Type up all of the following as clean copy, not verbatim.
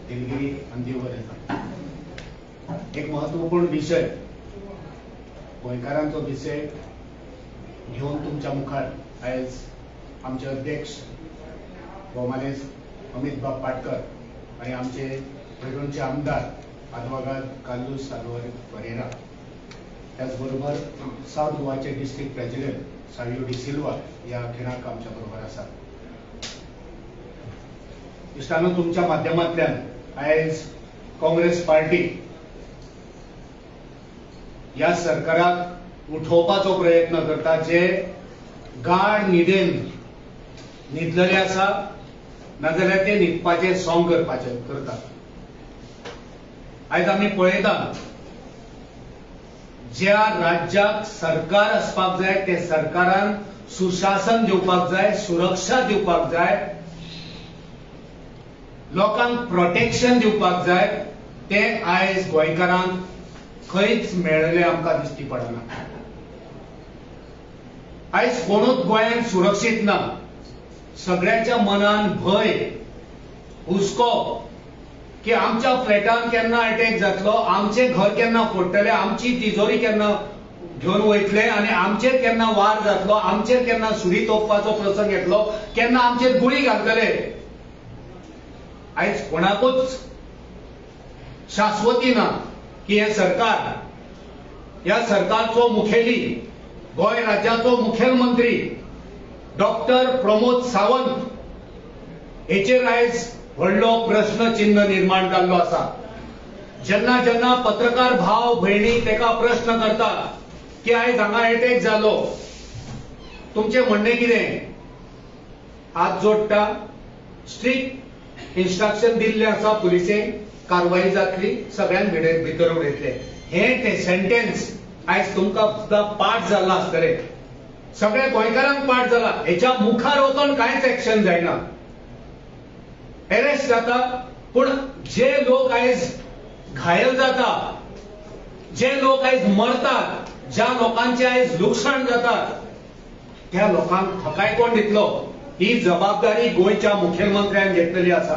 दिलगिरी आनी देव बरें करूं. एक महत्वपूर्ण विशय, गोंयकारांचो विशय घेवन तुमच्या मुखार आयज आमचे अध्यक्ष भोवमानेस्त अमित बाब पाटकर आनी आमचे वेळोणचे आमदार आदवोगाद कार्लूस साल्वार परेरा, त्याचबरोबर सावथ गोवाचे डिस्ट्रिक्ट प्रेसिडेंट सावियो डिसिल्वा ह्या खिणाक आमच्या बरोबर आसात. इश्टांनो, तुमच्या माध्यमांतल्यान आयज काँग्रेस पार्टी ह्या सरकाराक उठोवपाचो प्रयत्न करता, जे गाढ न्हिदेन न्हिदलेले आसा, नाजाल्यार ते न्हिदपाचें सोंग करपाचें करतात. आयज आमी पळयता, ज्या राज्याक सरकार आसपाक जाय ते सरकारान सुशासन दिवपाक जाय, सुरक्षा दिवपाक जाय, लोकांक प्रोटेक्शन दिवपाक जाय, ते आयज गोंयकारांक खंयच मेळ्ळें आमकां दिश्टी पडना. आयज कोणूच गोंयांत सुरक्षीत ना. सगळ्यांच्या मनान भंय, हुस्को की आमच्या फ्लॅटान केन्ना अटॅक जातलो, आमचें घर केन्ना फोडटले, आमची तिजोरी केन्ना घेवन वयतले आनी आमचेर केन्ना वार जातलो, आमचेर केन्ना सुरी तोपपाचो प्रसंग येतलो, केन्ना आमचेर गुळी घालतले. आयज कोणाकूच शाश्वती ना की हें सरकार, ह्या सरकारचो मुखेली, गोंय राज्याचो मुखेलमंत्री डॉक्टर प्रमोद सावंत हेचेर आयज व्हडलो प्रश्न चिन्ह निर्माण जाल्लो आसा. जेन्ना जेन्ना पत्रकार भाव भयणी तेका प्रश्न करता की आयज हांगा अटॅक जालो, तुमचें म्हणणें कितें? हात जोडटा, स्ट्रिक्ट इन्स्ट्रक्शन दिल्लें आसा पुलिसेक, कारवाई जातली, सगळ्यांक भितर उडयतले. हें तें सेंटेन्स आयज तुमकां सुद्दां पाठ जाल्लां आसतलें, सगळ्या गोंयकारांक पाठ जाला. हेच्या मुखार वचून कांयच एक्शन जायना, अरेस्ट जाता, पूण जे लोक आयज घायल जाता, जे लोक आयज मरतात, ज्या लोकांचे आयज लुकसाण जाता, त्या लोकांक थकाय कोण दितलो? ही जबाबदारी गोंयच्या मुखेलमंत्र्यान घेतलेली आसा.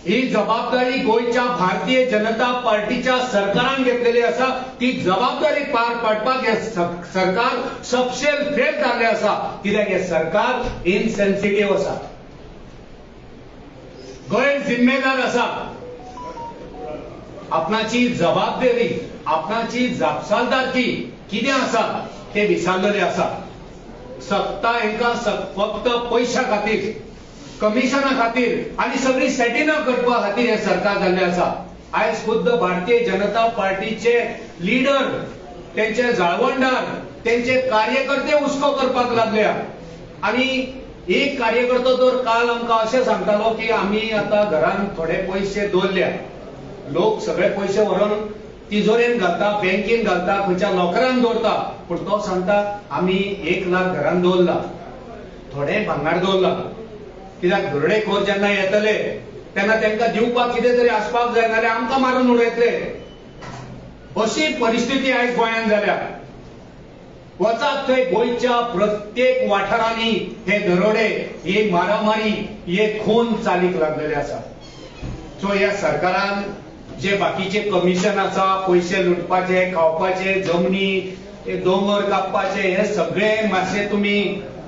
ही जबाबदारी गोंयच्या भारतीय जनता पार्टीच्या सरकारान घेतलेली आसा. ती जबाबदारी पार पाडपाक हें सरकार सपशेल फेल जाल्लें आसा. कित्याक हें सरकार इनसेन्सिटीव आसा, गैर जिम्मेदार आसा. आपणाची जबाबदारी, आपणाची जापसालदारकी कितें आसा ते विसरलेले आसा. सत्ता हांकां फक्त पयशा खातीर, कमिशना खातीर आनी सगळी सेटिंगां करपा खातीर हें सरकार जाल्लें आसा. आयज खुद्द भारतीय जनता पार्टीचे लिडर, तेंचे जाळवणदार, तेंचे कार्यकर्ते हुस्को करपाक लागल्या. आनी एक कार्यकर्तो तर काल आमकां अशें सांगतालो की आमी आतां घरान थोडे पयशे दवरल्या, लोक सगळे पयशे व्हरून तिजोरेन घालता, बँकेन घालता, खंयच्या लॉकरान दवरता, पूण तो सांगता आमी 1 लाख घरान दवरला, थोडे भांगर दवरला, कित्याक दरोडेखोर जेन्ना येतले तेन्ना तांकां दिवपाक कितें तरी आसपाक जाय, नाल्यार आमकां मारून उडयतले. अशी परिस्थिती आयज गोंयांत जाल्या. वचात थंय गोंयच्या प्रत्येक वाठारांनी हे दरोडे, हे मारामारी, हे खून चालीक लागलेले आसा. सो ह्या सरकारान जे बाकीचे कमिशन आसा, पयशे लुटपाचे, खावपाचे, जमनी, दोंगर कापपाचे, हे सगळे मातशे तुमी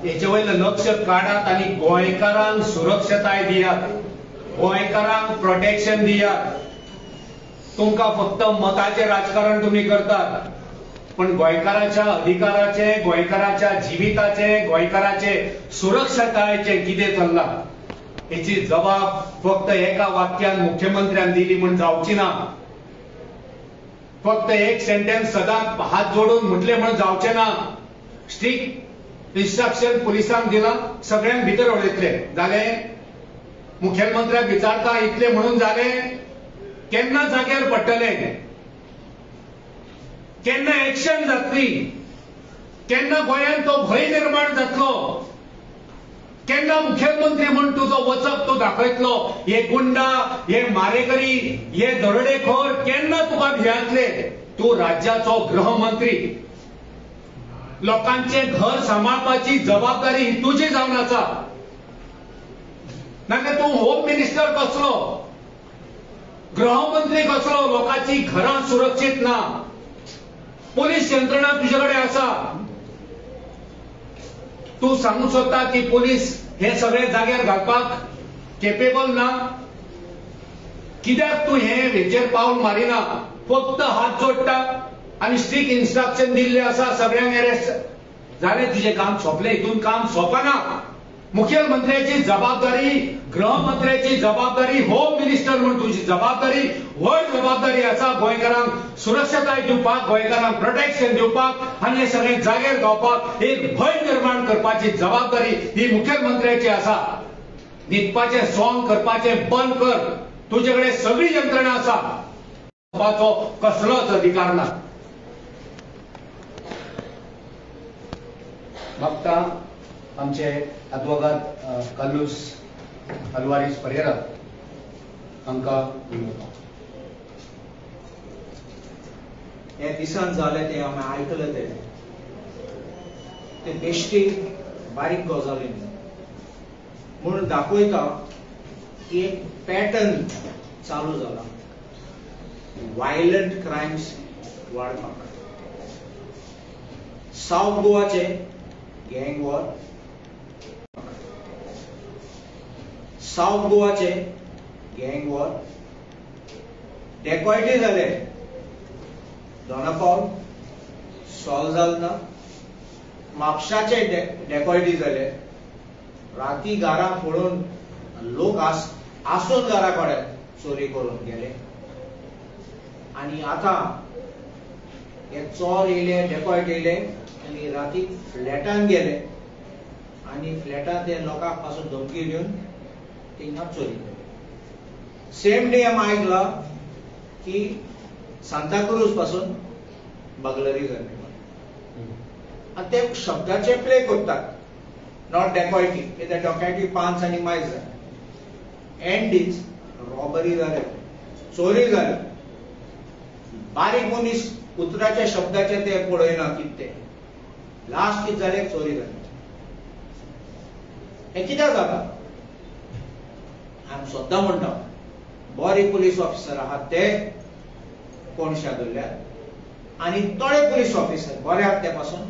हेचे वयलें लक्ष काडात आनी गोंयकारांक सुरक्षताय दियात, गोंयकारांक प्रोटेक्शन दियात. तुमकां फक्त मताचें राजकारण तुमी करतात, पण गोंयकाराच्या अधिकाराचे, गोंयकाराच्या जिविताचे, गोंयकाराचे सुरक्षतायेचें कितें चल्लां हेची जबाब फक्त एका वाक्यान मुख्यमंत्र्यान दिली म्हूण जावची ना. फक्त एक सेंटेन्स सदांच हात जोडून म्हटलें म्हूण जावचें ना. स्ट्रिक्ट इन्स्ट्रक्शन पुलिसांक दिलां, सगळ्यांक भितर उडयतले. जालें? मुखेलमंत्र्याक विचारता इतलें म्हणून जालें? केन्ना जाग्यार पडटलें? केन्ना एक्शन जातली? केन्ना गोंयांत तो भंय निर्माण जातलो? केन्ना मुखेलमंत्री म्हूण तुजो वचक तो दाखयतलो? हे गुंडा, हे मारेकरी, हे दरोडेखोर केन्ना तुका भियांतले? तूं राज्याचो गृहमंत्री, लोकांचें घर सांबाळपाची जबाबदारी ही तुजी जावन आसा. नाल्यार तूं होम मिनिस्टर कसलो? गृहमंत्री कसलो? लोकांची घरां सुरक्षीत ना, पोलीस यंत्रणा तुजे कडेन आसा. तूं सांगूंक सोदता की पोलीस हे सगळे जाग्यार घालपाक केपेबल ना? कित्याक तूं हे हेचेर पावल मारिना? फक्त हात जोडटा आनी स्ट्रीक इन्स्ट्रक्शन दिल्ले आसा सगळ्यांक अरेस्ट जालें. तुजें काम सोंपलें, हितून काम सोंपना. मुखेलमंत्र्याची जबाबदारी, गृहमंत्र्याची जबाबदारी, होम मिनिस्टर म्हूण तुजी जबाबदारी व्हड जबाबदारी आसा गोंयकारांक सुरक्षताय दिवपाक, गोंयकारांक प्रोटेक्शन दिवपाक आनी हे सगळे जाग्यार गावपाक एक भंय निर्माण करपाची जबाबदारी ही मुखेलमंत्र्याची आसा. न्हिदपाचें सॉंग करपाचें बंद कर. तुजे कडेन सगळी यंत्रणा आसा, कसलोच अधिकार ना. मागता आमचे आदवोगाद कार्लूस अल्वारीस परेरा हांकां उलोवपाक. हे दिसान जालें तें आमी आयकलें, तें ते बेश्टी बारीक गजाली न्ही म्हूण दाखयता की एक पॅटर्न चालू जाला वायलंट क्रायम्स वाडपाक. सावथ गोवाचे गँग वॉर, सावथ गोवाचे गँग वॉर, डेकॉयटी जाले दोनापावल सॉल्व जाल ना, म्हापशाचे डेकॉयटी जाले, राती घरां फोडून लोक आसून घरा कडेन चोरी करून गेले. आनी आतां हे चोर येयले, डेकॉयट येयले आनी राती फ्लॅटान गेले आनी फ्लॅटान ते लोकांक पासून धमकी दिवन थिंगा चोरी केली. सेम डे आमी आयकला की सांताक्रूज पासून बगलरी जाली. आनी ते शब्दाचे प्ले करतात, not dacoity, कित्याक डॅकॉयटी पांच आनी मायज जाले. एंड is robbery जाले, चोरी जाली. बारीक मनीस उतराच्या शब्दाचे ते पळयना कितें ते, लास्ट कितें जालें, चोरी जाली. हें कित्याक जाता? आमी सद्दां म्हणटा बरे पुलीस ऑफिसर आहात ते कोणशा धरल्यात आनी थोडे पुलीस ऑफिसर बरे आहात ते पासून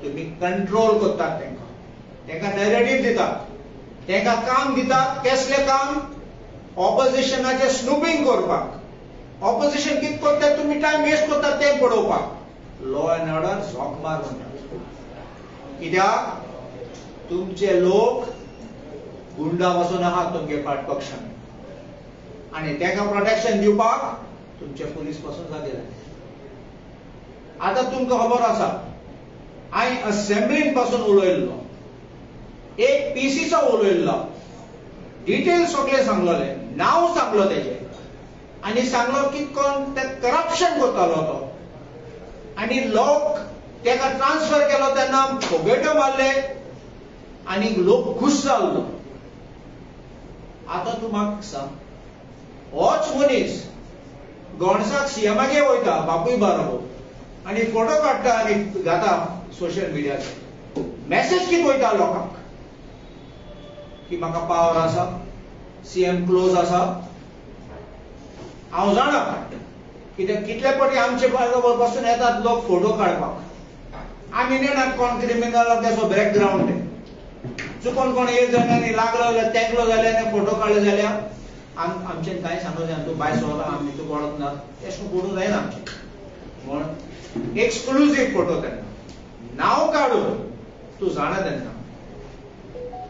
तुमी कंट्रोल करतात तांकां, तांकां नॅरेटीव दितात, तांकां काम दितात. कसलें काम? ऑपोजिशनाचें स्नुपिंग करपाक. ऑपोजिशन कितें करता तुमी टायम वेस्ट करतात तें पळोवपाक. लॉ एंड ऑर्डर झोंकमार म्हणटात. कित्याक? तुमचे लोक गुंडा पासून आहात तुमगे फाट पक्षान आनी तांकां प्रोटेक्शन दिवपाक तुमचे पुलीस पासून जागे जाले. आतां तुमकां खबर आसा, हांवें असेंब्लीन पासून उलयल्लो, एक पीसीचो उलयल्लो, डिटेल सगळें सांगलोलें, नांव सांगलो तेजें आनी सांगलो की कोण ते करप्शन करतालो तो आनी लोक ताका ट्रान्सफर केलो तेन्ना फोगेट्यो मारले आनी लोक खूश जाल्लो. आतां तूं म्हाका सांग, होच मनीस गोणसाक सीएमागे वयता बापूय बारोबर आनी फोटो काडटा आनी घाता सोशल मिडियाचेर. मॅसेज कितें वयता लोकांक की म्हाका पावर आसा, सीएम क्लोज आसा. हांव जाणा कित्याक कितले पटी आमचे बरोबर पासून येतात लोक फोटो काडपाक. आमी नेणात कोण क्रिमिनल तेचो बॅकग्रावंड तें, चुकोन कोण येयत जाल्यार आनी लागलो जाल्यार तेंकलो जाल्यार आनी फोटो काडले जाल्यार आमच्यान कांय सांगूंक जायना, तूं भायर सरला आमी तुका वळखना, तेश करून फोटो जायना आमचे. म्हण एक्सक्लुजीव फोटो तेन्ना नांव काडून तूं जाणा तेन्ना,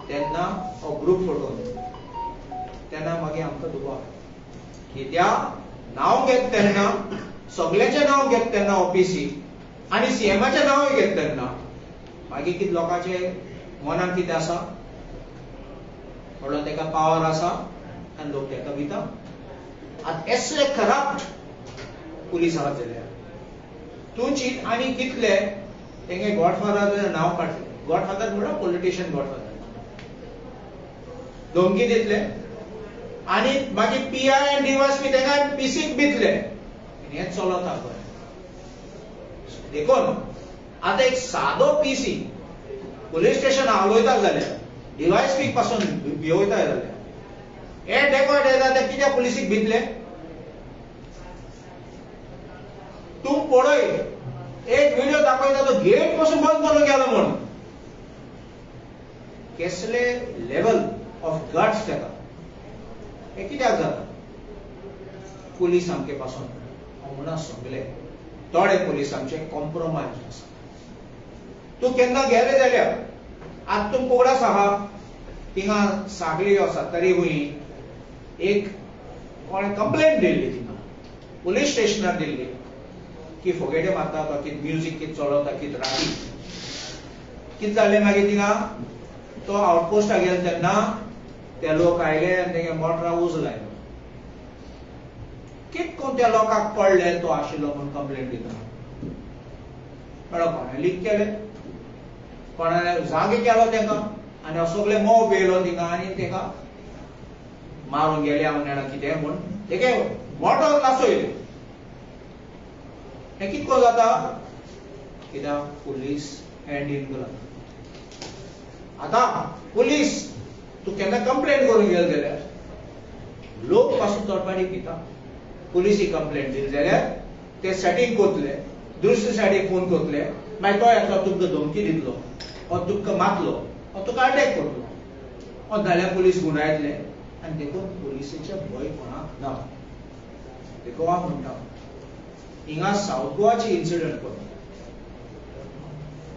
तेन्ना हो ग्रूप फोटो तेन्ना मागीर आमकां दुबाव. कित्याक नांव घेत तेन्ना सगळ्याचें नांव घेत तेन्ना ओपीसी आनी सीएमाचें नांवूय घेत तेन्ना मागीर कितें लोकांचे मनांत कितें आसा म्हणल्यार ताका पावर आसा आनी लोक ताका भिता. आतां एसले करप्ट पुलीस आहात जाल्यार तूं चीत आनी कितले तेंगे गॉडफादराचें नांव काडलें. गॉडफादर म्हणल्यार पॉलिटिशियन गॉडफादर धमकी दितले आनी मागीर पीआय आनी डीवायएसपी तांकां पीसीक भितले. हें चलता पळय. देखून आतां एक सादो पीसी पुलीस स्टेशन आवयता जाल्यार डीवायएसपी पासून भिवयता जाल्यार हे डेकॉयट येता ते कित्याक पुलिसीक भितले? पळय एक व्हिडिओ दाखयता तो गेट पासून बंद करून गेलो म्हणून. केसले लेवल ऑफ गट्स तेका. हे कित्याक जाता? पुलीस आमचे पासून म्हणून सगळे थोडे पुलीस आमचे कॉम्प्रोमायज आसा. तूं केन्ना गेले जाल्यार आतां तूं उगडास आहा थिंगा सागली आसा तरी हुंय एक कोणें कंप्लेंट दिल्ली थिंगा पुलीस स्टेशनार दिल्ली की फोगेटे मारता तो कितें म्युजीक कितें चलवता कितें राती कितें जालें. मागीर थिंगा तो आउटपोस्टाक गेलो तेन्ना ते लोक आयले आनी तेंगे मोटरा उजो लायलो. कितें करून त्या लोकांक कळ्ळें तो आशिल्लो म्हूण कंप्लेंट दिता. म्हळ्यार कोणें लीक केलें, कोणाने जागे केलो तेंका आनी सगळे मोव पेयलो थिंगा आनी तेका मारून गेले हांव नेणा कितें म्हूण तेगे मोटर लासयलें. हें कितें करून जाता? कित्याक पुलीस हँड इन ग्लव. आतां पुलीस तूं केन्ना कंप्लेंट करून गेले जाल्यार लोक पासून तोडपाटी भिता. पुलिसी कंप्लेंट दिली जाल्यार ते सेटींग करतले, दुसरे सायडीक फोन करतले, मागीर तो येतलो तुमकां धमकी दितलो वो तुमकां मारतलो वो तुका अटॅक करतलो वो जाल्यार पुलीस गुंडायतले. आनी देखून पुलिसेचे भंय कोणाक ना. देखून हांव म्हणटा हिंगा सावथ गोवाची इन्सिडंट पळय.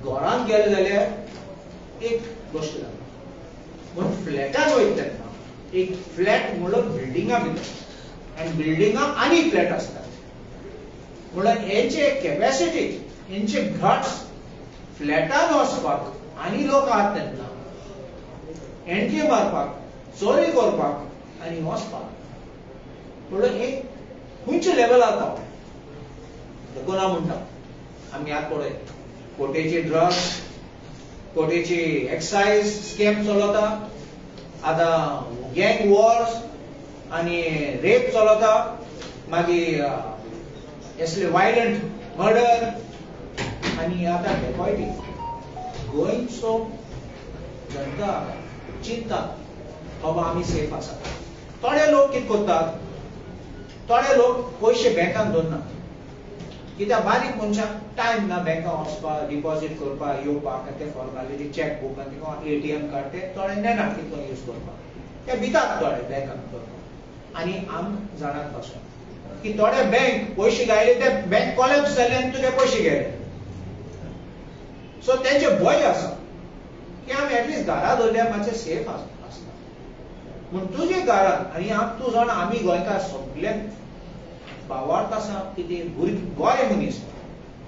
घरांत गेले जाल्यार एक गोश्ट जाता, पूण फ्लॅटान वयता तेन्ना एक फ्लॅट म्हणलो बिल्डिंगा भितर आनी बिल्डिंगा आनी फ्लॅट आसतात. म्हणल्यार हेंचे कॅपॅसिटी हेंचे घट्स फ्लॅटान वचपाक आनी लोक आहात तेन्ना एंट्री मारपाक, चोरी करपाक आनी वचपाक म्हणल्यार एक खंयच्या लेवलार पावलें. देखून हांव म्हणटा आमी आतां पळय कोटेची ड्रग्स, कोटेची एक्सायज स्कॅम चलता, आतां गँग वॉर्स आनी रेप चलता, मागीर असले वायलंट मर्डर आनी आतां डेकॉयटी. गोंयचो जनता चिंता बाबा आमी सेफ आसा. थोडे लोक कितें करतात, थोडे लोक पयशे बँकान दवरनात कित्याक बारीक मनशांक टायम ना बँकान वचपाक, डिपॉझीट करपाक, येवपाक, ते फॉर्मालिटी चॅक बूक आनी एटीएम कार्ड ते थोडे नेनात कितलो यूज करपाक, ते भितात थोडे बँकान करपाक. आनी आम जाणात पासून की थोडे बँक पयशे घायले ते बँक कॉलॅप्स जाले आनी तुगे पयशे गेले. सो तेंचे भंय आसा की आमी एटलिस्ट घरा दवरल्यार मातशें सेफ आसता. पूण तुजे घरान आनी तूं जाणा आमी गोंयकार सगळे भावार्थ आसा की ते भुरगे बरे मनीस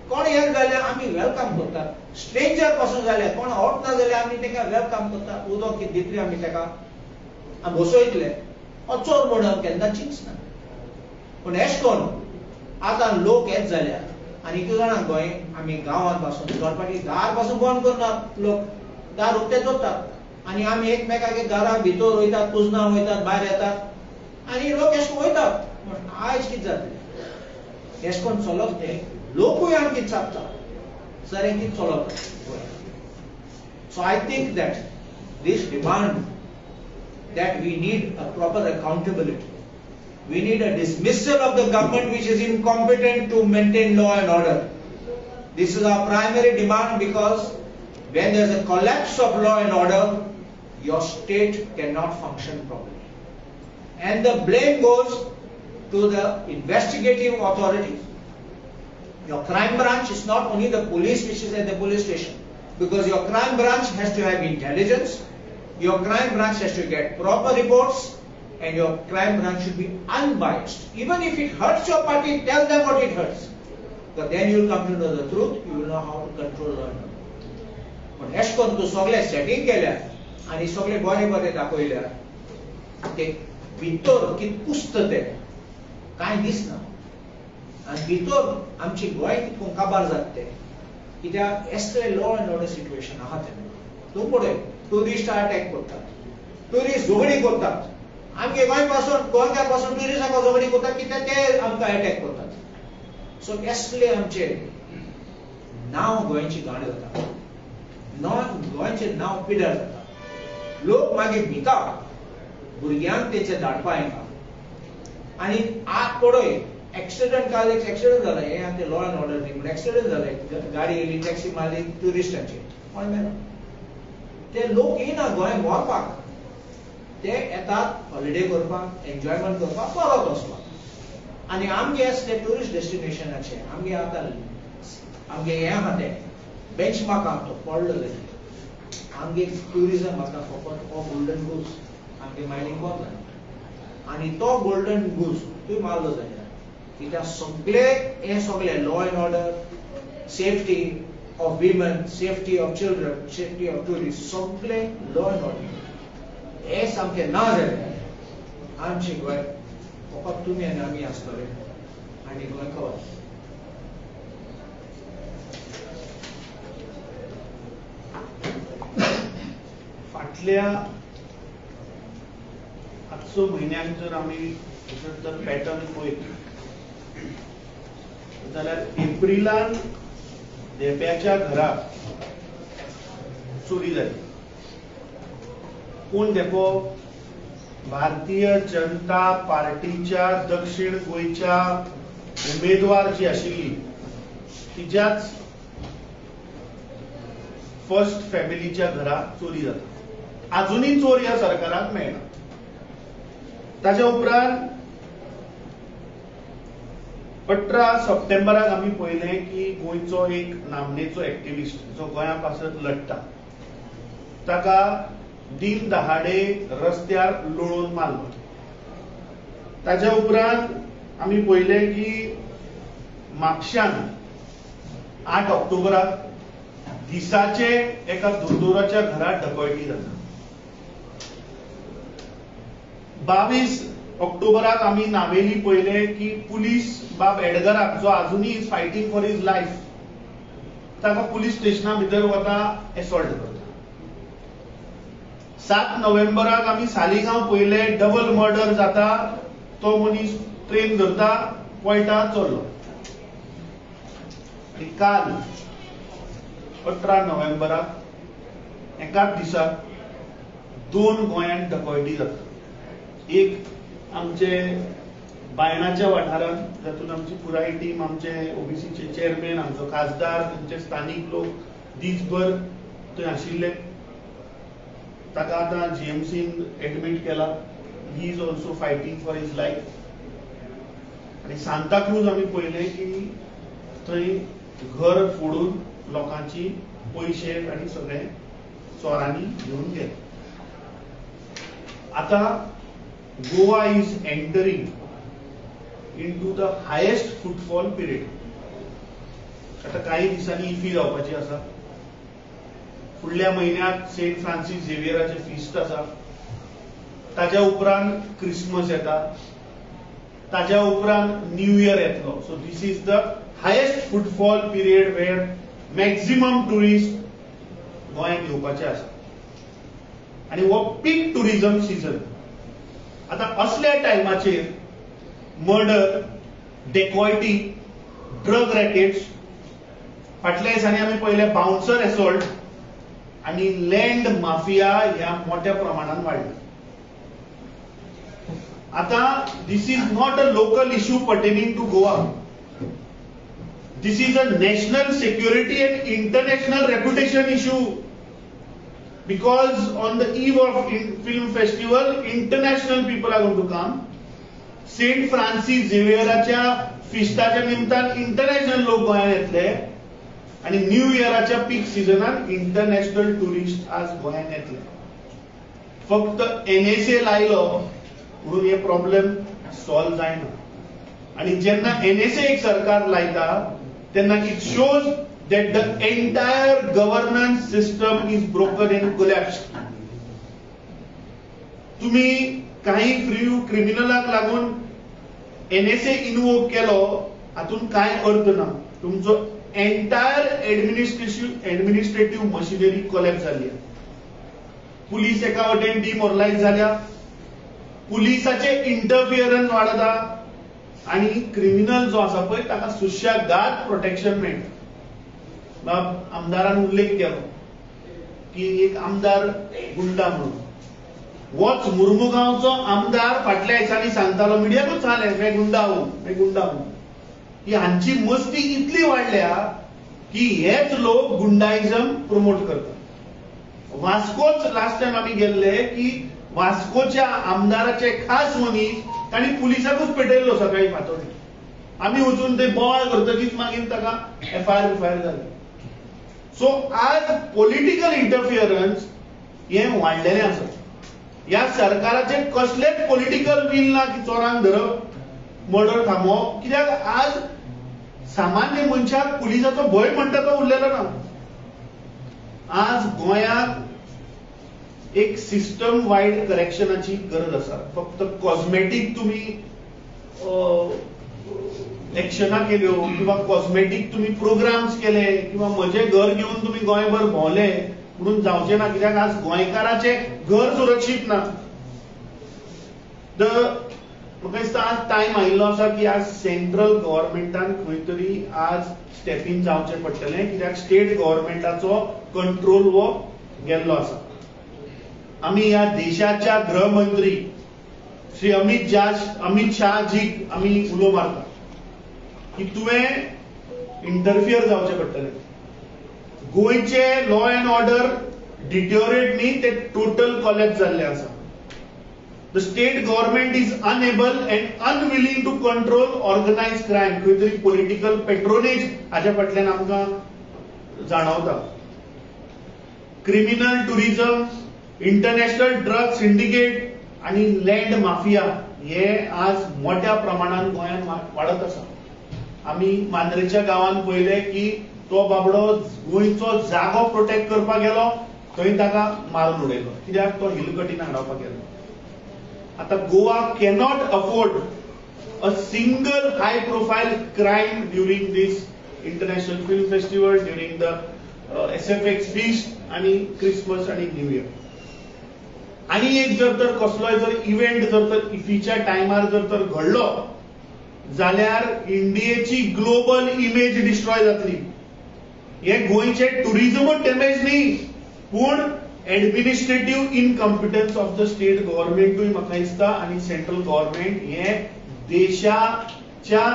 कोण येत जाल्यार आमी welcome करतात. स्ट्रेंजर पासून जाल्यार कोण आवडना जाल्यार आमी ताका welcome करतात. उदक कितें दितले आमी ताका, आमी बसयतले, हो चोर म्हणून केन्ना चिंतना. पूण एश कोन आतां लोक येत जाल्यार आनी तूं जाणा गोंय आमी गांवांत पासून चडपाटी दार पासून बंद करनात लोक, दार उक्तें दवरतात आनी आमी एकमेकागे घरा भितर वयतात, कुजनां वयतात, भायर येतात आनी लोक एश कोन वयतात. पूण आयज कितें जातलें एश कोन चलत ते लोकूय आमी कितें सांगता सर हें कितें चलत. So I think that this demand that we need a proper accountability. We need a dismissal of the government which is incompetent to maintain law and order. This is our primary demand because when there is a collapse of law and order, your state cannot function properly. And the blame goes to the investigative authority. Your crime branch is not only the police which is at the police station, because your crime branch has to have intelligence, your crime branch has to get proper reports, and your crime branch should be unbiased. Even if it hurts your party, tell them what it hurts. But then you will come to know the truth, you will know how to control law and order. पण एश करून तूं सगळें setting केल्या आनी सगळें बरें बरें दाखयल्या ते भितर कितें कुसता तें कांय दिसना. आनी भितर आमची गोंय कितको काबार जाता तें कित्याक Ashleigh law and order situation आहा तेन्ना. तूं पळय ट्युरिस्ट अटॅक करतात, ट्युरिस्ट झगडी करतात, आमगे गोंय पासून गोंयकार पासून ट्युरिस्टांक झगडी करतात कित्याक ते आमकां अटॅक करतात. सो एसले आमचे नांव गोंयची घाण जाता, गोंयचें नांव पिड्यार जाता. लोक मागीर भिता भुरग्यांक तेंचे धाडपा येना. आनी आत पळय एक्सिडंट, काल एक एक्सिडंट जाला, हें आतां लॉ एंड ऑर्डर न्ही पूण एक्सिडंट जालें, गाडी येयली, टॅक्सी मारली ट्युरिस्टांची, कोण मेलो. ते लोक येयना गोंय मरपाक, ते येतात हॉलिडे करपाक, एन्जॉयमेंट करपाक, परत वचपाक. आनी आमगे आसले ट्युरिस्ट डेस्टिनेशनाचे आमगे आतां आमगे हें आहा तें बेंचमार्क आहा तो पडलो जाल्यार आमगे ट्युरिजम आतां फकत हो गोल्डन गूज आमगे मायनींग बंद जालें आनी तो गोल्डन गूज तुवें मारलो जाल्यार कित्याक सगळे हे सगळे law and order, safety of women, safety of children, safety of tourist, सगळे लॉ एंड ऑर्डर हे सामकें ना जाल्यार आमचे गोंय फकत तुमी आनी आमी आसतले आनी गोंय खबर. फाटल्या 8 म्हयन्यांक जर आमी जर पॅटर्न पळयत जाल्यार एप्रिलान धेंप्याच्या घराक चोरी जाली. कोण धेंपो? भारतीय जनता पार्टीच्या दक्षिण गोंयच्या उमेदवार जी आशिल्ली तिच्याच फर्स्ट फॅमिलीच्या घरा चोरी जाता. आजुनूय चोर ह्या सरकाराक मेळना. ताच्या उपरांत 18 सप्टेंबराक आमी पळयलें की गोंयचो एक नामनेचो एक्टिविस्ट जो गोंया पासत लढटा ताका दिन दहाडे रस्त्यार लोळून मारलो. ताच्या उपरांत आमी पळयलें की म्हापश्यान 8 ऑक्टोबराक दिसाचे एका दोतोराच्या घरात डकॉयटी जाता. 22 ऑक्टोबराक आमी नावेली पळयलें की पुलीस बाब एडगराक जो आजुनूय is fighting for his life ताका पुलीस स्टेशना भितर वता एसॉल्ट करता. 7 नोव्हेंबराक आमी सालिगांव पळयले डबल मर्डर जाता, तो मनीस ट्रेन धरता, पळटा, चल्लो. आनी काल 18 नोव्हेंबराक एकाच दिसा 2 गोंयांत डकॉयटी जाता. एक आमचे बायणाच्या वाठारांत जातून आमची पुराय टीम, आमचे ओबीसीचे चेअरमॅन, आमचो खासदार, थंयचे स्थानीक लोक दीसभर थंय आशिल्ले. ताका आतां जीएमसीन एडमीट केला. He is also fighting for his life. आनी सांताक्रूज आमी पळयलें की थंय घर फोडून लोकांची पयशे आनी सगळे चोरांनी घेवन गेले. आतां Goa is entering into the highest footfall period. आतां काही दिसांनी इफी जावपाची आसा. फुडल्या म्हयन्यांत सेंट फ्रांसीस झेवियराचें फिस्ट आसा. ताज्या उपरांत क्रिसमस येता, ताज्या उपरांत न्यू इयर येतलो. So this is the highest footfall period where maximum tourist गोंयांत येवपाचे आसा आनी हो पीक टुरिझम सिजन. आतां असल्या टायमाचेर मर्डर, डेकॉयटी, ड्रग रॅकेट्स, फाटल्या दिसांनी आमी पळयलें बाउन्सर एसॉल्ट आनी लँड माफिया ह्या मोठ्या प्रमाणान वाडल्या. आतां this is not a local issue pertaining to Goa. This is a national security and international reputation issue. Because on the eve of film festival, international people are going to come. Saint Francis झेवियराच्या फिस्टाच्या निमतान international लोक गोंयांत येतले आनी new इयराच्या पीक सिजनान international tourist आज गोंयांत येतले. फक्त NSA लायलो म्हणून हे प्रॉब्लेम सॉल्व जायना. आनी जेन्ना एनएसए एक सरकार लायता तेन्ना it shows that the entire governance system is broken and collapsed. तुम्ही काही फ्री क्रिमिनलाक लागून एनएसए इन्वोक केलो हातून काय अर्थ ना. तुमचो एंटायर एडमिनिस्ट्रेटिव्ह मशिनरी कोलॅप्स जाली. पुलीस एका वटेन डिमोरलायज जाल्या, पुलिसाचे इंटरफियरन्स वाडता आनी क्रिमिनल जो आसा पळय ताका सुशेगाद प्रोटेक्शन मेळटा. आमदारान उल्लेख केलो की एक आमदार गुंडा म्हणून. होच मुर्मुगांवचो आमदार फाटल्या दिसांनी सांगतालो, मिडियाकूच सांगलें, मैं गुंडा हूं, मैं गुंडा हूं. की हांची मस्ती इतली वाडल्या की हेच लोक गुंडाइझम प्रमोट करतात. वास्कोच लास्ट टायम आमी गेल्ले की वास्कोच्या आमदाराचे खास मनीस तांणी पुलिसाकूच पेटयल्लो सकाळी फांतोडेर. आमी वचून ते बोवाळ करतकीच मागीर ताका एफआयआर बिफायर जाली. सो आज पॉलिटिकल इंटरफियरन्स हे वाडलेलें आसा. ह्या सरकाराचे कसलेच पॉलिटिकल will ना की चोरांक धरप, मर्डर थांबोवप. कित्याक आज सामान्य मनशाक पुलिसाचो भंय म्हणटा तो उरलेलो ना. आज गोंयांत एक सिस्टम वायड करेक्शनाची गरज आसा. फक्त कॉस्मेटीक तुमी एक्शनां केल्यो किंवा कॉस्मेटीक तुमी प्रोग्राम्स केले किंवा म्हजें घर घेवन तुमी गोंयभर भोंवले म्हणून जावचें ना. कित्याक आज गोंयकाराचें घर सुरक्षीत ना. म्हाका दिसता आज टायम आयिल्लो आसा की आज सेंट्रल गव्हर्मेंटान खंय तरी आज स्टेप इन जावचें पडटलें. कित्याक स्टेट गव्हर्मेंटाचो कंट्रोल हो गेल्लो आसा. आमी ह्या देशाच्या गृहमंत्री श्री अमित शाहजीक आमी उलो मारता की तुवें इंटरफियर जावचें पडटलें. गोंयचे लॉ अँड ऑर्डर डिटेरियोरेट न्ही, ते टोटल कॉलॅप्स जाल्ले आसा. The state government is unable and unwilling to control organized crime. खंय तरी पॉलिटिकल पेट्रोनेज हाच्या फाटल्यान आमकां जाणवता. Criminal tourism, international drug syndicate आनी लँड माफिया हे आज मोठ्या प्रमाणान गोंयांत वाडत आसा. आमी मांद्रेच्या गांवांत पळयलें की तो बाबडो गोंयचो जागो प्रोटेक्ट करपाक गेलो, थंय ताका मारून उडयलो. कित्याक तो हिलकटीन हाडोवपाक गेलो. आता Goa cannot afford a single high profile crime during this international film festival, during the SFX feast आनी क्रिसमस आनी न्यू इयर. आनी एक जर तर कसलोय जर इव्हेंट जर तर इफीच्या टायमार जर तर घडलो जाल्यार इंडियेची ग्लोबल इमेज डिस्ट्रॉय जातली. हे गोंयचे टुरिझमूच डॅमेज न्ही, पूण administrative incompetence of the state गव्हर्मेंटूय म्हाका दिसता आनी सेंट्रल गव्हर्मेंट हे देशाच्या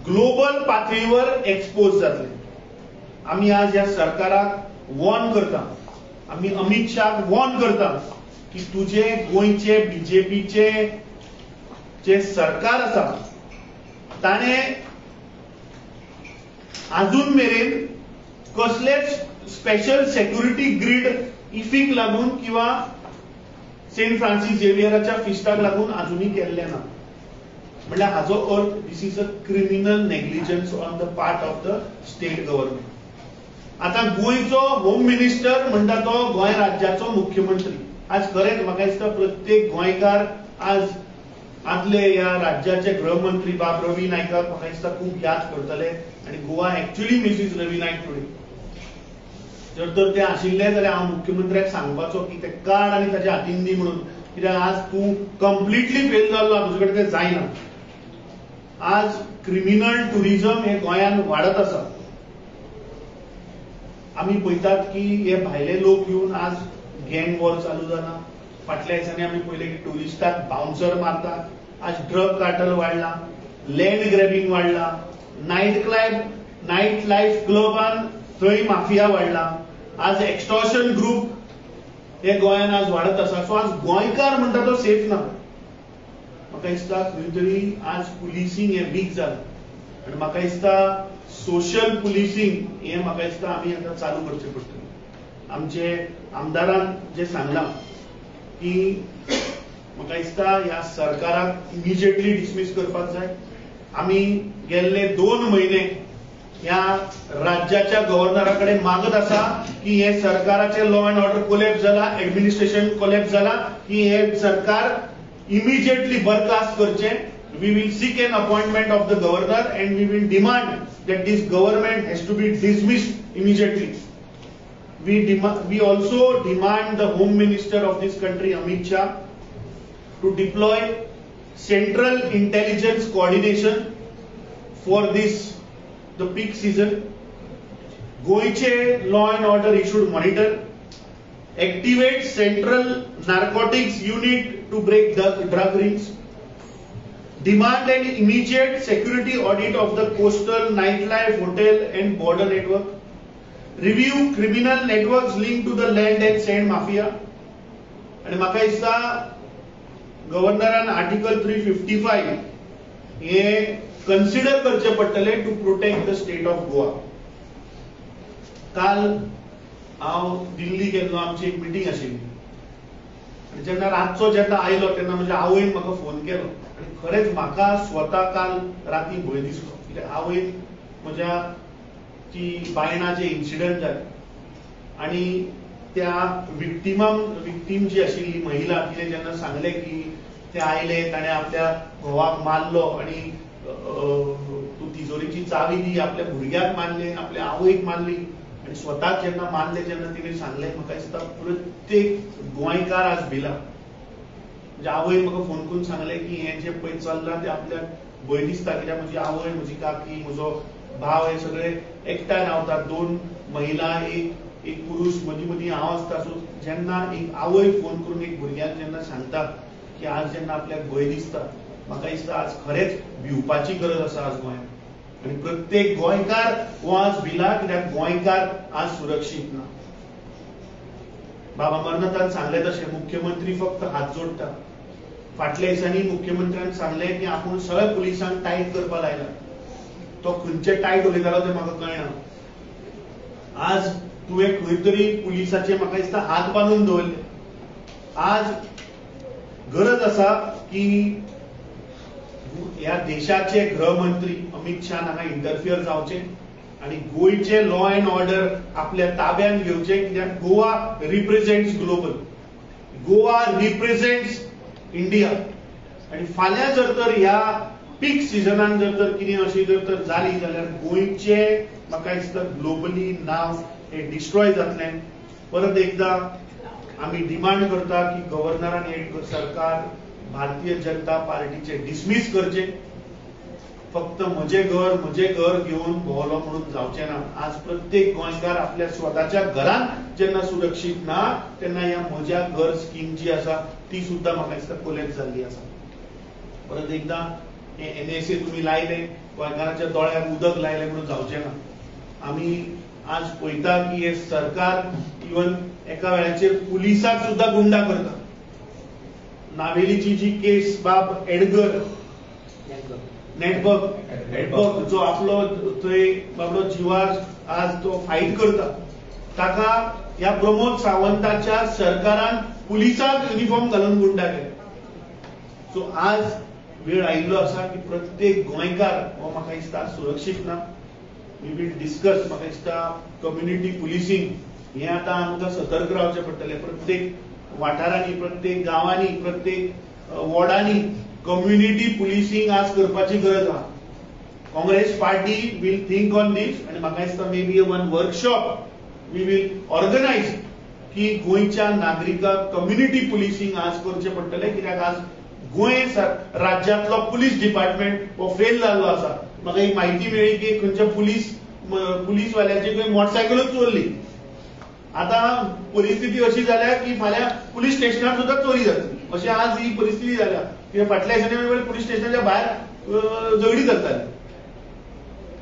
ग्लोबल पातळीवर एक्सपोज जातले. आमी आज ह्या सरकाराक वॉर्न करता, आमी अमित शाहक वॉर्न करता की तुजे गोंयचे बीजेपीचे जे सरकार आसा ताणें आजून मेरेन कसलेच स्पेशल सेक्युरिटी ग्रीड इफीक लागून किंवा सेंट फ्रांसीस झेवियराच्या फिस्टाक लागून अजूनही केल्लें ना. म्हणल्यार हाजो अर्थ this is a criminal negligence on the part of the state government. आतां गोंयचो होम मिनिस्टर म्हणटा तो गोंय राज्याचो मुख्यमंत्री. आज खरेंच म्हाका दिसता प्रत्येक गोंयकार आज आदले ह्या राज्याचे गृहमंत्री बाब रवी नायकाक म्हाका दिसता खूब याद करतले. आनी Goa actually misses Ravi Naik today. जर तर ते आशिल्ले जाल्यार हांव मुख्यमंत्र्याक सांगपाचो की ते काड आनी ताच्या हातीन दी म्हणून. कित्याक आज तूं कंप्लिटली फेल जाल्लो, तुजे कडेन तें जायना. आज क्रिमिनल टुरिझम हे गोंयांत वाडत आसा. आमी पळयतात की हे भायले लोक येवन आज गँग वॉर चालू जाला. फाटल्या दिसांनी आमी पळयलें की ट्युरिस्टाक बाउन्सर मारतात. आज ड्रग कार्टल वाडला, लँड ग्रॅबिंग वाडला, नायट लायफ क्लबान थंय माफिया वाडला. आज एक्स्टॉर्शन ग्रुप हे गोंयांत आज वाडत आसा. सो आज गोंयकार म्हणटा तो सेफ ना. म्हाका दिसता खंय तरी आज पुलिसींग हें वीक जालां आनी म्हाका दिसता सोशल पुलिसींग हें म्हाका दिसता आमी आतां चालू करचें पडटलें. आमचे आमदारान जें सांगलां की म्हाका दिसता ह्या सरकाराक इमिजिएटली डिसमीस करपाक जाय. आमी गेल्ले 2 म्हयने ह्या राज्याच्या गव्हर्नरा कडेन मागत आसा की हे सरकाराचे लॉ अँड ऑर्डर कोलॅप्स जाला, एडमिनिस्ट्रेशन कोलॅप्स जाला, की हे सरकार इमिजिएटली बरखास्त करचें. We will seek an appointment of the governor and we will demand that this government has to be dismissed immediately. We also demand the Home Minister of this country, Amit Shah, to deploy central intelligence coordination for this the peak season. गोंयचे law and order he should monitor. Activate central narcotics unit to break drug rings. Demand an immediate security audit of the coastal nightlife, hotel and border network. Review criminal networks linked to the land and sand mafia. आणि म्हाका दिसता गव्हर्नरान article 355 हे consider करचे पडटले to protect the state of Goa. काल हांव दिल्ली गेल्लो, आमची एक मिटींग आशिल्ली आनी जेन्ना रातचो जेन्ना आयलो तेन्ना म्हज्या आवयन म्हाका फोन केलो आनी खरेंच म्हाका स्वता काल राती भंय दिसलो, कित्याक आवयन म्हज्या ती बायणाचे इन्सिडंट जाले आनी त्या विक्टीम जी आशिल्ली महिला तिणें जेन्ना सांगलें की ते आयले, ताणें आपल्या घोवाक मारलो आनी तूं तिजोरीची चावी दी, आपल्या भुरग्याक मारले, आपल्या आवयक मारली आनी स्वताक जेन्ना मारले जेन्ना तिणें सांगलें, म्हाका दिसता प्रत्येक गोंयकार आज भिला. म्हज्या आवयन म्हाका फोन करून सांगलें की हें जें पळय चल्लां तें आपल्याक भंय दिसता, कित्याक म्हजी आवय, म्हजी काकी, म्हजो भाव हे सगळे एकठांय रावतात, 2 महिला एक पुरुष, मदीं मदीं हांव आसता. सो जेन्ना एक आवय फोन करून एक भुरग्याक जेन्ना सांगता की आज जेन्ना आपल्याक भंय दिसता, म्हाका दिसता आज खरेंच भिवपाची गरज आसा आज गोंयांत आनी प्रत्येक गोंयकार हो आज भिला, कित्याक गोंयकार आज सुरक्षीत ना. बाबा अमरनाथान सांगलें तशें मुख्यमंत्री फक्त हात जोडटा. फाटल्या दिसांनी मुख्यमंत्र्यान सांगलें की आपूण सगळ्या पुलिसांक टायट करपा लायला, तो खंयचे टायट उलयतालो तें म्हाका कळना. आज तुवें खंय तरी पुलिसाचे म्हाका दिसता हात बांदून दवरले. आज गरज आसा की ह्या देशाचे गृहमंत्री अमित शाह हांगा इंटरफियर जावचे आनी गोंयचे लॉ अँड ऑर्डर आपल्या ताब्यात घेवचे, कित्याक Goa represents global, Goa represents India. आनी फाल्यां जर तर ह्या पीक सिजनान जर तर कितें अशी जर तर जाली जाल्यार गोंयचे म्हाका दिसता ग्लोबली नांव हें डिस्ट्रॉय जातलें. परत एकदां आमी डिमांड करता की गव्हर्नरान हे सरकार भारतीय जनता पार्टीचे डिसमीस करचे. फक्त म्हजें घर घेवन भोंवलो म्हणून जावचें ना. आज प्रत्येक गोंयकार आपल्या स्वताच्या घरांत जेन्ना सुरक्षीत ना तेन्ना ह्या म्हज्या घर स्कीम जी आसा ती सुद्दां म्हाका दिसता कोलॅप्स जाल्ली आसा. परत एकदां हे NSA तुमी लायले, गोंयकारांच्या दोळ्याक उदक लायलें म्हणून जावचें ना. आमी आज पळयता की हे सरकार इवन एका वेळाचेर पुलिसाक सुद्दां गुंडा करता. नावेलीची जी केस बाब एडगर नेटवर्क जो आपलो थंय बाबडो जिवार आज तो फायट करता, ताका ह्या प्रमोद सावंताच्या सरकारान पुलिसाक युनिफॉर्म घालून गुंडा केले. सो आज वेळ आयिल्लो आसा की प्रत्येक गोंयकार हो म्हाका दिसता सुरक्षीत ना. We will discuss, म्हाका दिसता कम्युनिटी पुलिसींग हें आतां आमकां सतर्क रावचें पडटलें. प्रत्येक वाठारांनी, प्रत्येक गांवांनी, प्रत्येक वॉर्डांनी कम्युनिटी पुलिसींग आज करपाची गरज आसा. Congress party will think on this आनी म्हाका दिसता maybe one workshop we will organise की गोंयच्या नागरिकांक कम्युनिटी पुलिसींग आज करचें पडटलें, कित्याक आज गोंय राज्यांतलो पुलीस डिपार्टमेंट हो फेल जाल्लो आसा. म्हाका एक म्हायती मेळ्ळी की खंयच्या पुलीसवाल्याची खंय मोटरसायकलूच चोरली. आतां परिस्थिती अशी जाल्या की फाल्यां पुलीस स्टेशनार सुद्दां चोरी जातली, अशी आज ही परिस्थिती जाल्या. कित्याक फाटल्या दिसांनी पुलीस स्टेशनाच्या भायर झगडी चलताली.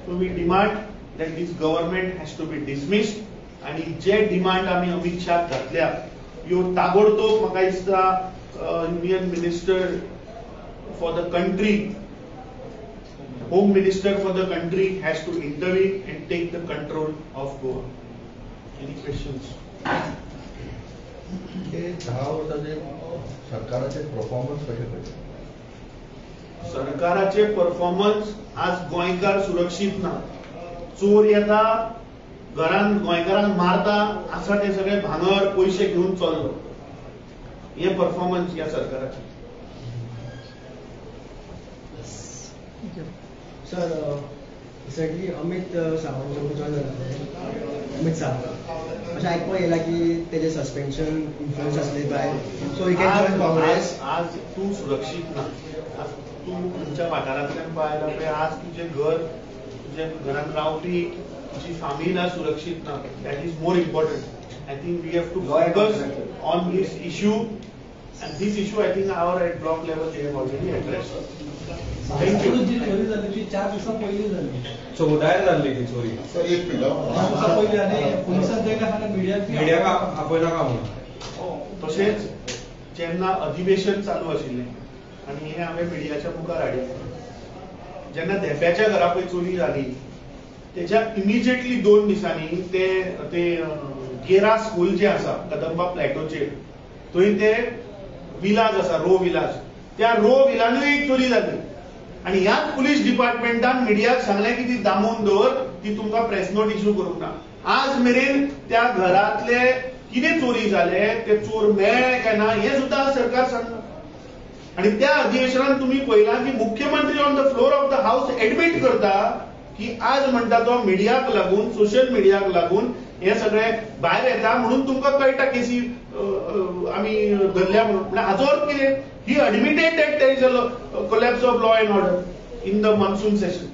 So we demand that this government has to be dismissed आनी जे डिमांड आमी अमित शाह घातल्या ह्यो ताबडतोब म्हाका दिसता union minister for the country, home minister for the country has to intervene and take the control of Goa. Any questions? हे 10 वर्साचे सरकाराचे परफॉर्मन्स कशें पळयता? सरकाराचे परफॉर्मन्स आज गोंयकार सुरक्षीत ना. चोर येता घरान गोंयकारांक मारता, आसा ते सगळे भांगर पयशे घेवन चल्लो. हे परफॉर्मन्स ह्या सरकाराचे. Sir, recently Amit Sawant join जाला, अमित सावंत अशें आयकपाक येयला की तेजें सस्पेन्शन इन्फ्लुयन्स आसलें by, so he can join Congress. आज तूं सुरक्षीत ना. आज तूं खंयच्या वाठारांतल्यान पळयला पळय, आज तुजें घर, तुज्या घरांत रावपी तुजी फामील आज सुरक्षीत ना. That is more important. I think we have to focus on this issue, and this issue I think our at block level they have already addressed. Thank you. जी चोरी जाली ती 4 दिवसां पयलीं जाली. 14 जाल्ली ती चोरी. सर एक मिनट. 4 दिवसां पयलीं आनी पुलिसान तांकां सांगलें मिडियाक मिडियाक आपयनाका म्हणून. तशेंच जेन्ना अधिवेशन चालू आशिल्लें आनी हें हांवें मिडियाच्या मुखार हाडिल्लें, जेन्ना धेंप्याच्या घरा पळय चोरी जाली तेच्या इमिजिएटली 2 दिसांनी ते ते गेरा स्कूल जें आसा कदंबा प्लॅटोचेर थंय ते विलाज आसा, रो विलाज, त्या रो विलानूय एक चोरी जाली. आनी ह्याच पुलीस डिपार्टमेंटान मिडियाक सांगलें की ती दामून दवर, ती तुमकां प्रेस नोट इश्यू करूंक ना. आज मेरेन त्या घरांतले कितें चोरी जाले, ते चोर मेळ्ळे काय ना हें सुद्दां सरकार सांगना. आनी त्या अधिवेशनान तुमी पळयलां की मुख्यमंत्री on the floor of the house admit करता की आज म्हणटा तो मिडियाक लागून, सोशल मिडियाक लागून हे सगळे भायर येता म्हणून तुमकां कळटा केसी आमी धरल्या म्हणून. म्हणल्यार हाचो अर्थ कितें? He admitted that there is a collapse of law and order in the monsoon session.